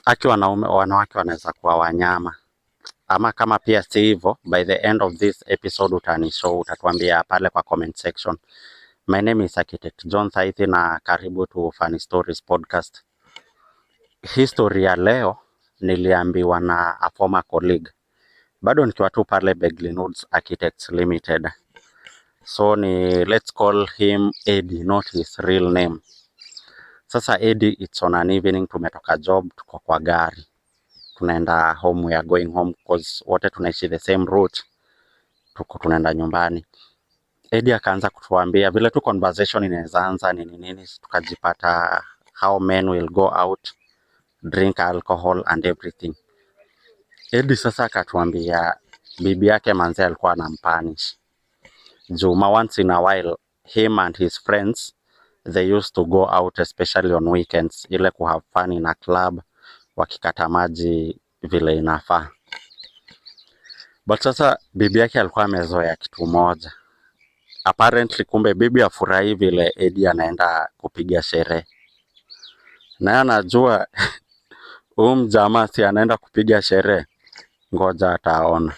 Aki wanaume, wanawake wanaweza kuwa wanyama ama kama pia si hivyo, by the end of this episode utanishow, utatuambia pale kwa comment section. My name is Architect John Saithi na karibu to Funny Stories Podcast. History ya leo niliambiwa na a former colleague, bado nikiwa tu pale Beglin Woods Architects Limited. So ni let's call him Eddie, not his real name. Sasa Eddie, it's on an evening, tumetoka job, tuko kwa gari tunaenda home, we are going home cause wote tunaishi the same route, tuko tunaenda nyumbani. Eddie akaanza kutuambia vile tu conversation inaweza anza nini nini, tukajipata how men will go out, drink alcohol and everything. Eddie sasa akatuambia bibi yake manze alikuwa anampunish juu once in a while him and his friends, they used to go out, especially on weekends, ile ku have fun in a club, wakikata maji vile inafaa. But sasa bibi yake alikuwa amezoea kitu moja. Apparently kumbe bibi afurahi vile Eddie anaenda kupiga sherehe. Naye anajua huyu mjamaa si anaenda kupiga sherehe, ngoja ataona.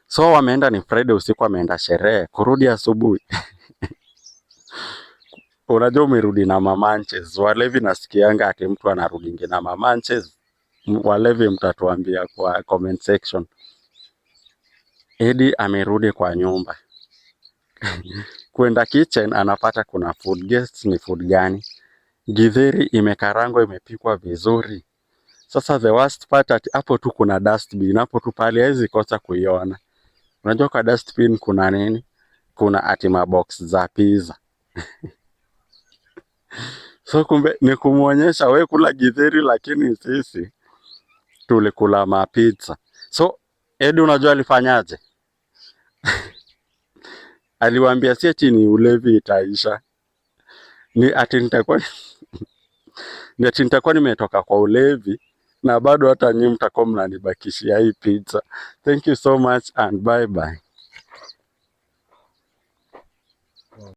So wameenda, ni Friday usiku, ameenda sherehe, kurudi asubuhi unajua umerudi na mamanches. Walevi nasikianga ati mtu anarudingi na mamanches. Walevi mtatuambia kwa comment section. Eddie amerudi kwa nyumba kwenda kitchen, anapata kuna food. Guess ni food gani? Githeri imekarangwa, imepikwa vizuri. Sasa the worst part, ati hapo tu kuna dustbin hapo tu pale, hawezi kosa kuiona. Unajua kwa dustbin kuna nini? Kuna ati mabox za pizza. So kumbe ni kumuonyesha, we kula githeri, lakini sisi tulikula mapizza. So Eddie unajua alifanyaje? Aliwaambia si ati ni ulevi itaisha, ni ati nitakuwa nimetoka kwa ulevi na bado hata nyinyi mtakuwa mnanibakishia hii pizza. Thank you so much and bye bye.